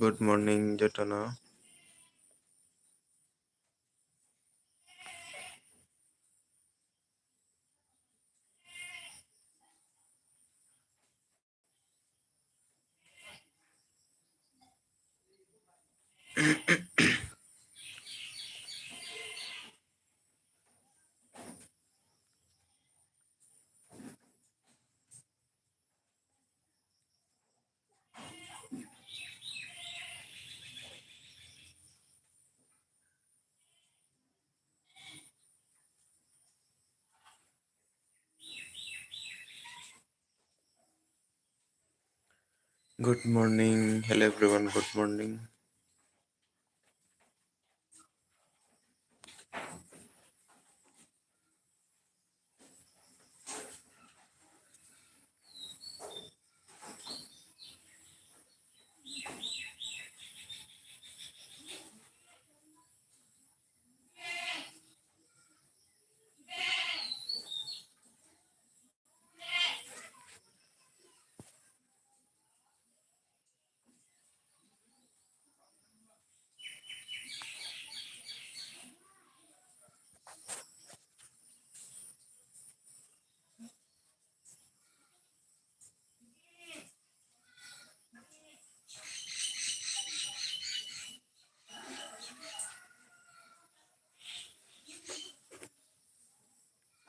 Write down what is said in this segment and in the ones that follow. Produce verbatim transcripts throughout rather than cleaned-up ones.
Good morning, jotono. Good morning. Hello everyone. Good morning.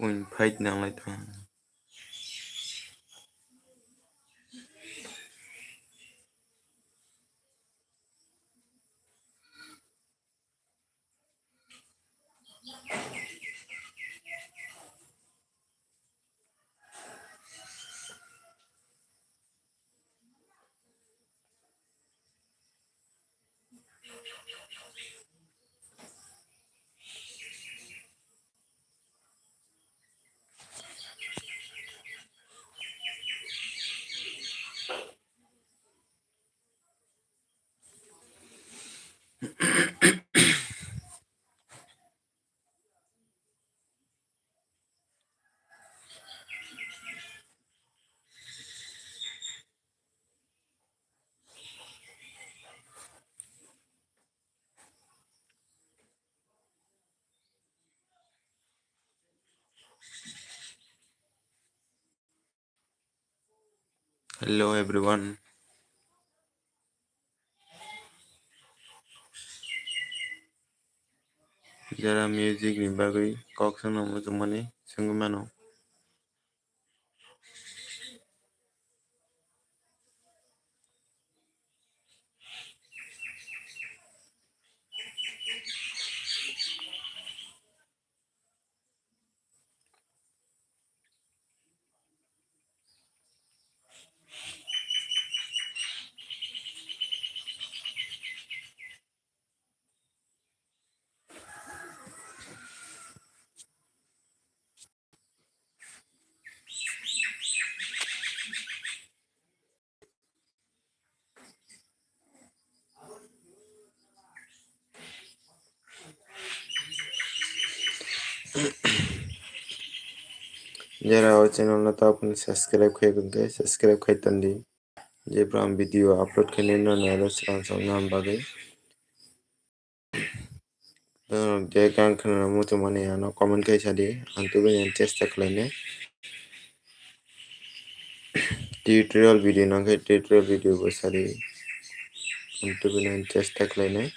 Point five nanglai tong. Hello everyone. Jara music ni bagwi kok sano muchungmani swngwi mano. Jara o channel no tabukni subscribe khai tongkhe, subscribe khai tondi. Jepra ang video upload khainai no naina swkang song nam bagwi. Norok je gan khna muchungmani ano comment khai sadi, ang tubui nani chesta khlainai. Tutorial video nangkhe tutorial video bo sadi, ang tubui nani chesta khlainai.